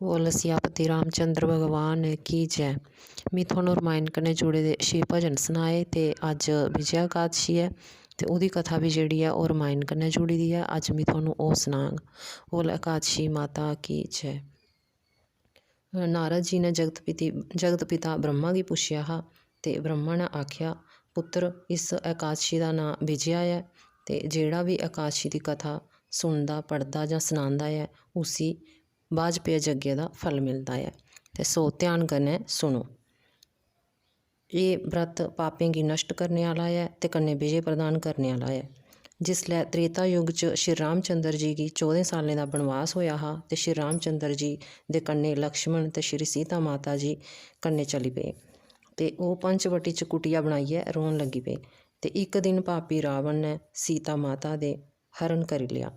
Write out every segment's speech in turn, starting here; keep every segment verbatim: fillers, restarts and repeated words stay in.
बोल सियापति रामचंद्र भगवान की जय। मी थुहानू रमायण कन्नै जुड़े दे छे भजन सनाए ते अज्ज विजया एकादशी ऐ ते ओह्दी कथा बी जेह्ड़ी ऐ ओह् रमायण कन्नै जुड़ी दी ऐ। अज्ज मी थुहानू ओह् सनांग। बोल एकादशी माता की जय। नारद जी ने जगत पिति-, जगत पिता ब्रह्मा गी पुच्छेआ हा ते ब्रह्मा ने आखेआ, पुत्तर, इस एकादशी दा नांऽ विजया ऐ ते जेह्ड़ा बी एकादशी दी कथा सुनदा, पढ़दा जां सनांदा ऐ, उसी वाजपेय यज्ञ दा फल मिलदा ऐ। ते सो ध्यान कन्नै सुनो। एह् व्रत पापें गी नश्ट करने आह्ला ऐ ते कन्नै विजय प्रदान करने आह्ला ऐ। जिसलै त्रेता युग च श्री रामचंद्र जी गी चौदें सालें दा बनवास होएआ हा ते श्री रामचंद्र जी दे कन्नै लक्ष्मण ते श्री सीता माता जी कन्नै चली पे ते ओह् पंचवटी च कुटिया बनाइयै रौह्न लगी पे। ते इक दिन पापी रावण ने सीता माता दे हरण करी लेआ।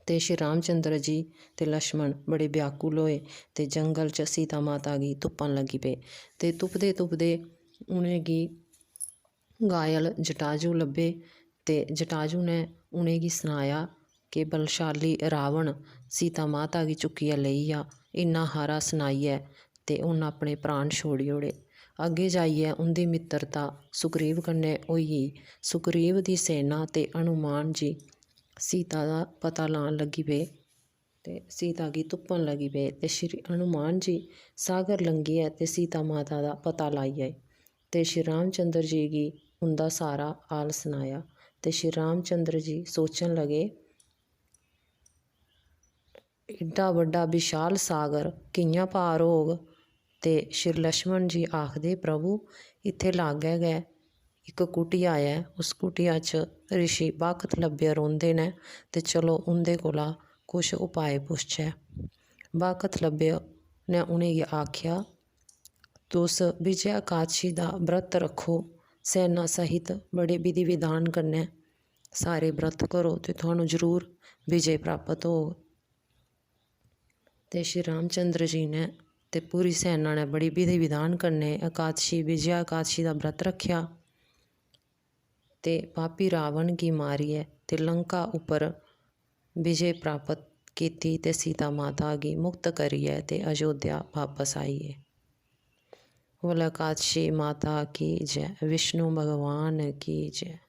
ते श्री रामचंद्र जी ते लक्ष्मण बड़े व्याकुल होए ते जंगल च सीता माता गी तुप्पन लगी पे। ते तुपदे तुपदे उ'नेंगी घायल जटाजू लब्भे ते जटाजू ने उ'नेंगी सनाया कि बलशाली रावण सीता माता गी चुक्कियै लेई गेआ। इन्ना हारा सनाइयै ते उन्न अपने प्राण छोड़ी ओड़े। अग्गें जाइयै उं'दी मित्तरता सुग्रीव कन्नै होई गेई। सुग्रीव दी सेना ते हनुमान जी सीता दा पता लान लगी पे ते सीता गी तुप्पन लगी पे ते श्री हनुमान जी सागर लंघियै ते सीता माता दा पता लाई आए ते श्री रामचंद्र जी गी उं'दा सारा हाल सनाया। ते श्री रामचंद्र जी सोचन लगे, एड्डा बड्डा विशाल सागर कि'यां पार होग? ते श्री लक्ष्मण जी आखदे, प्रभु, इत्थै लागै गै इक कुटिया ऐ, उस कुटिया च ऋषि बाकथलभ्य रौंह्दे न ते चलो उं'दे कोला कुछ उपाय पुछचै। बाकथलभ्य ने उ'नेंगी आखेआ, तुस विजय एकादशी दा व्रत रक्खो, सैना सहित बड़े विधि विधान कन्नै सारे व्रत करो ते थुहानू जरूर विजय प्राप्त होग। ते श्री रामचंद्र जी ने ते पूरी सैना ने बड़ी विधि विधान कन्नै एकादशी, विजया एकादशी दा व्रत रक्खेआ ते पापी रावण गी मारियै ते लंका उप्पर विजय प्राप्त कीती ते सीता माता गी मुक्त करियै ते अयोध्या बापस आई गे। बोल एकादशी माता की जय, विष्णु भगवान की जय।